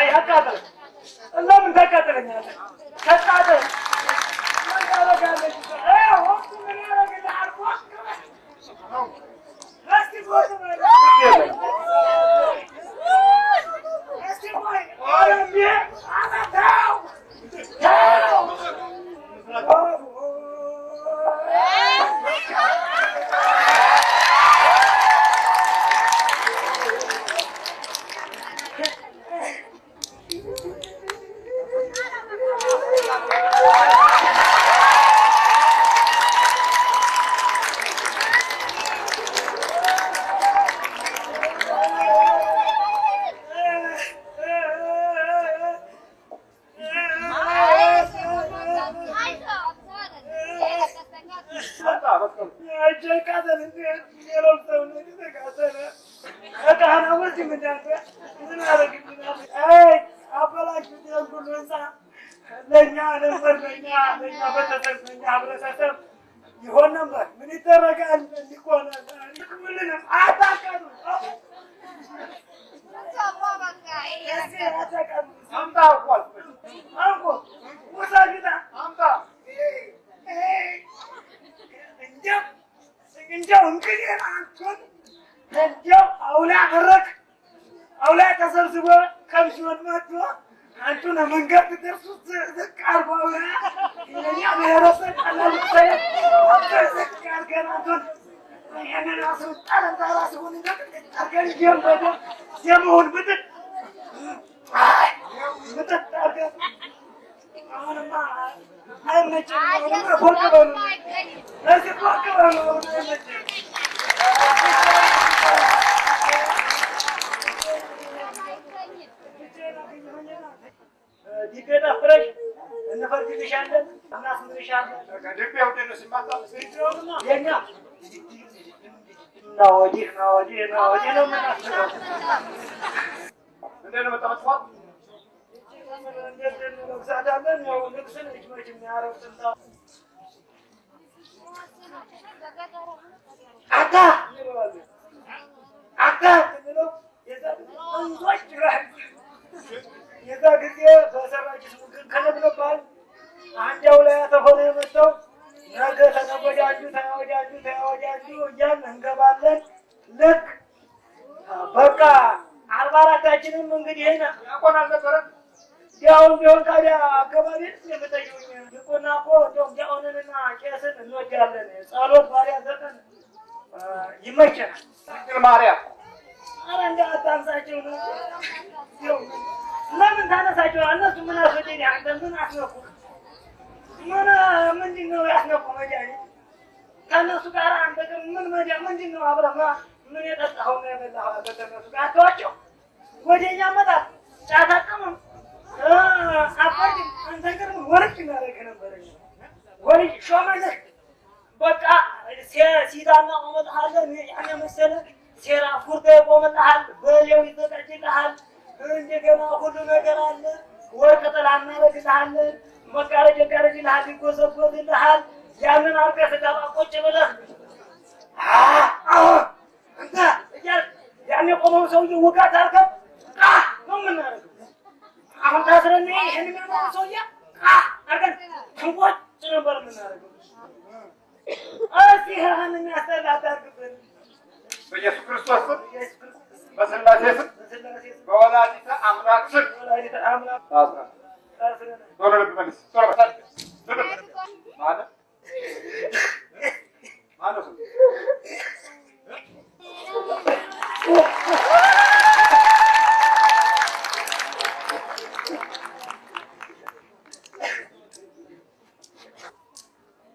አይ አቃጠለ። ለምን ታቃጥለኛለህ? ተቃጠል። ምን ታደርጋለች? ወቅቱ ምን ያደርግልሃል? እስኪ ዞር በል። እስኪ ቆይ። ኧረ እምቢ። ኧረ ተው ተው። ለእኛ ነበር ለእኛ ለእኛ ቤተሰብ ለእኛ ህብረተሰብ ይሆን ነበር። ምን ይደረጋል? እንዲሆነ ሁሉንም አታቀሉ አምጣ እኮ ውሰድና አምጣ። እንደው እንደው እንግዲህ አንቱን እንደው አውላ መረክ አውላ ተሰብስቦ ከምሽወት መጥቶ አንቱን መንገድ ትደርሱ ዝቅ አርጎ አውላ የኛ ብሔረሰብ ቀላል ዝቅ አርገን አንቱን ይህንን ራሱን ጠረንታ ራስሁን አርገን ጀንበደ የመሆን ምጥጥ ምጥጥ አርገን አሁንማ አይመችም። አሁንማ ቦቅ በሉ እዚህ ቦቅ በሉ አሁን አይመችም። ዲቤ ጠፍረሽ እንፈርድልሻለን፣ እናስምርሻለን። ድቤው እንዴት ነው ሲማታ? የኛ እና ወዲህ እና ወዲህ እና ወዲህ ነው የምናስበው። እንዴት ነው የምጠመጥሟት? እንዴት እንለብሳታለን? ያው ንግስ ነች መቼም የአረብ ጥንታ አታ እንለዋለን። አታ ስንለው የዛ ጊዜ እንዞች ይላል። የዛ ጊዜ በሰራች ስሙ ግን ከነግረባል አንዲያው ላይ ተሆነ የመጣው ነገ ተነጎዳጁ ተወዳጁ ተወዳጁ እያልን እንገባለን። ልክ በቃ 44ታችንም እንግዲህ ይሄን ዲያቆን አልነበረም? ያው ቢሆን ታዲያ አካባቢ የምጠይቁኝ ዲቁና እኮ እንደውም ዲያቆንንና ቄስን እንወዳለን። ጸሎት ባሪያ ዘጠን ይመቸናል። ድንግል ማርያም ኧረ እንደው አታንሳቸው ነው። እንደው ለምን ታነሳቸው? እነሱ ምን አስወደደ? አንተ ምን አስነኩ? ምን ምንድን ነው ያስነኩ? መድኃኒት ከእነሱ ጋር አንተ ግን ምን መድያ ምንድን ነው አብረህ ምን የጠጣኸው ነው የበላኸው? አንተ ከእነሱ ጋር አተዋቸው። ወደ እኛ መጣት ጫት አቅምም አፈርድም። አንተ ግን ወርቅ እናደርግህ ነበር። ወርቅ ሾመልህ በቃ ሲዳና ቆመጥሃለን ያን የመሰለ ሴራ ፉርታ ይቆመልሃል፣ በሬው ይዘጋጅልሃል። እንደገና ሁሉ ነገር አለ። ወርቅ ጥላ እናደርግልሃለን፣ መጋረጃ ይጋረጅልሃል፣ ይጎዘጎዝልሃል። ያንን አድርገህ ስገባ ቁጭ ብለህ አንተ እያልክ ያን የቆመውን ሰውዬ ውጋት አድርገህ ቃ ነው የምናደርገው። አሁን ታስረን ይህን የሚያመውን ሰውዬ ቃ አድርገን ትንቆጭ ነበር የምናደርገው። እስኪ ይህን የሚያስጠላ አታድርግብን። በኢየሱስ ክርስቶስ ስም፣ ኢየሱስ ክርስቶስ በሥላሴ ስም፣ በሥላሴ ስም በወላዲተ አምላክ ስም ወላዲተ አምላክ ታስረን ታስረን ቶሎ ልብ መልስ። ቶሎ በል። ልብ ማነው? ማነው ስሙ?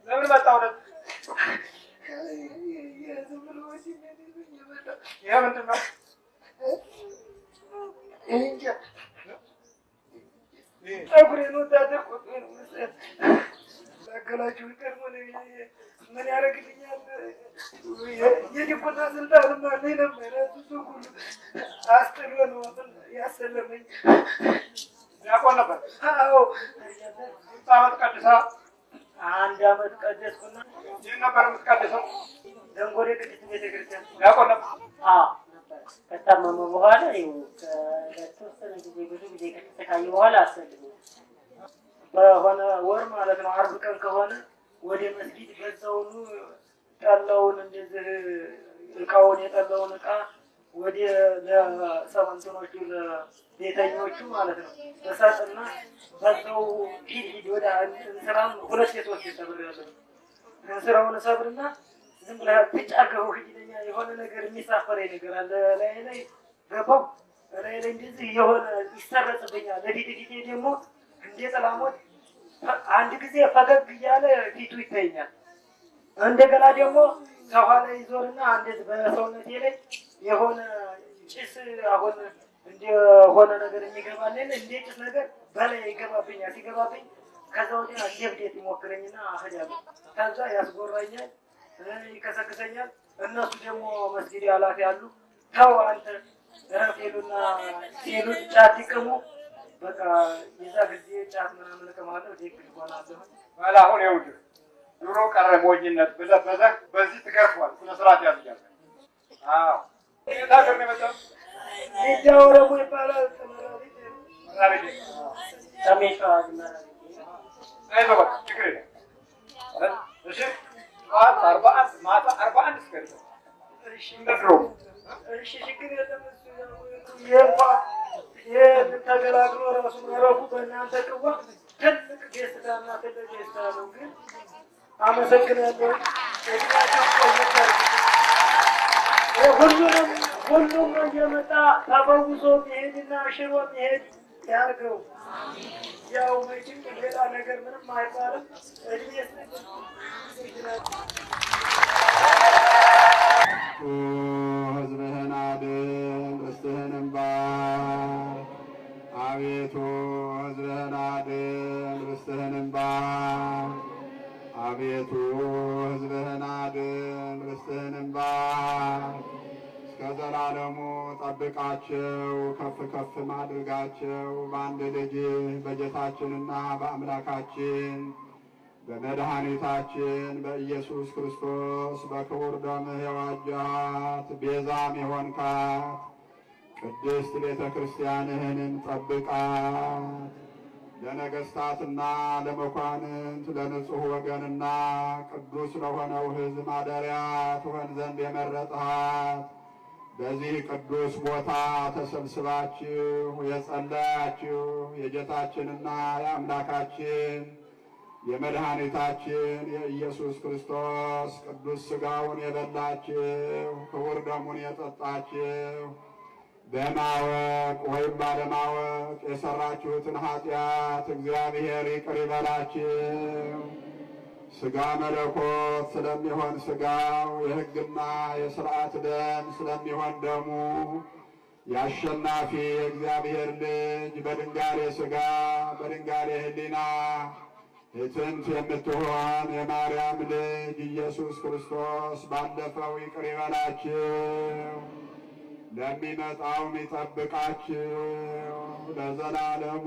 ለምን መጣ ወደዚህ? ይሄ ምንድን ነው? ፀጉሬን ወታደር ቆርጦ ነው መሰለኝ። ታገላችሁ ቀድሞ ምን ያደርግልኛል? የዲቁና ስልጣንማ አለኝ ነበረ። እሱ ሁሉ አስጥሎ ነው ያሰለመኝ። ዲያቆን ነበር። አዎ ስንት ዓመት ቀድሰሃል? አንድ ዓመት ቀደስኩና ይህን ነበር የምትቀድሰው? ደንጎሬ ቅድስት ቤተክርስቲያን ዲያቆን ነበር። አዎ ነበረ። ከታመመ በኋላ ይኸው ለተወሰነ ጊዜ ብዙ ጊዜ ከተሰቃየ በኋላ አሰልሞ በሆነ ወር ማለት ነው። አርብ ቀን ከሆነ ወደ መስጊድ በዛውኑ ጠላውን እንደዚህ እቃውን የጠላውን እቃ ወደ ለሰው እንትኖቹ ለቤተኞቹ ማለት ነው እሰጥና በዛው ሂድ ሂድ ወደ እንስራም ሁለት የሶስት ሰብሬያለሁ። እንስራውን እሰብርና ዝም ብለህ ብጭ አድርገው ሂድ ይለኛል። የሆነ ነገር የሚሳፈረኝ ነገር አለ ላይ ላይ ገባው ላይ ላይ እንደዚህ የሆነ ይሰረጽብኛል። ለፊት ፊቴ ደግሞ እንደ ጥላሞት አንድ ጊዜ ፈገግ እያለ ፊቱ ይታየኛል። እንደገና ደግሞ ከኋላ ይዞርና እንደዚህ በሰውነቴ ላይ የሆነ ጭስ አሁን እንደሆነ ነገር የሚገባልን እንደ ጭስ ነገር በላይ ይገባብኛል። ሲገባብኝ ከዛ ወዲያ እንደ እብደት ይሞክረኝና እሄዳለሁ። ከዛ ያስጎራኛል፣ ይከሰክሰኛል። እነሱ ደግሞ መስጊድ ኃላፊ አሉ። ተው አንተ እረፍ ይሉና ሲሉት ጫት ይቅሙ። በቃ የዛ ጊዜ ጫት ምናምን እቅማለሁ፣ ደግ እሆናለሁ። በል አሁን ይኸውልህ ድሮ ቀረ ሞኝነት ብለህ በዘህ በዚህ ትገርፏል። ስነ ስርዓት ያዝ እያልክ። አዎ የት ሀገር ነው የመጣው? ሊዳ ወረቡ ይባላል። መራቤቴ። ሰሜን ሸዋ ዝመራ። አይዞህ በቃ ችግር የለም። እሺ ጠዋት 41 ማታ 41 እስከ እሺ እንደ ድሮ። እሺ ችግር የለም። እሱ ያው ይሄ እንኳ ይሄ ተገላግሎ ራሱ ማረፉ በእናንተ ቅዋ ትልቅ ደስታና ትልቅ ደስታ ነው። ግን አመሰግናለሁ። እድሜያቸው ቆየት ሁሉንም ሁሉም እየመጣ ተፈውሶ የሚሄድና ሽሮ የሚሄድ ያርገው። ያው መቼም ሌላ ነገር ምንም አይባልም። እድሜ ይስጥልኝ። ሕዝብህን አድን ርስትህንም ባርክ። አቤቱ ሕዝብህን አድን ርስትህንም ባርክ። አቤቱ ሕዝብህን አድን ርስትህንም ባርክ። እስከ ዘላለሙ ጠብቃቸው፣ ከፍ ከፍም አድርጋቸው። በአንድ ልጅህ በጌታችንና በአምላካችን በመድኃኒታችን በኢየሱስ ክርስቶስ በክቡር ደምህ የዋጃት ቤዛም የሆንካት ቅድስት ቤተ ክርስቲያንህንም ጠብቃት። ለነገሥታትና ለመኳንንት ለንጹሕ ወገንና ቅዱስ ለሆነው ሕዝብ ማደሪያ ትሆን ዘንድ የመረጥሃት በዚህ ቅዱስ ቦታ ተሰብስባችሁ የጸለያችሁ የጌታችንና የአምላካችን የመድኃኒታችን የኢየሱስ ክርስቶስ ቅዱስ ሥጋውን የበላችሁ ክቡር ደሙን የጠጣችሁ በማወቅ ወይም ባለማወቅ የሰራችሁትን ኃጢአት እግዚአብሔር ይቅር ይበላችሁ። ሥጋ መለኮት ስለሚሆን ሥጋው የሕግና የሥርዓት ደም ስለሚሆን ደሙ የአሸናፊ የእግዚአብሔር ልጅ በድንጋሌ ሥጋ በድንጋሌ ሕሊና ህትምት የምትሆን የማርያም ልጅ ኢየሱስ ክርስቶስ ባለፈው ይቅር ይበላችሁ፣ ለሚመጣውም ይጠብቃችሁ ለዘላለሙ።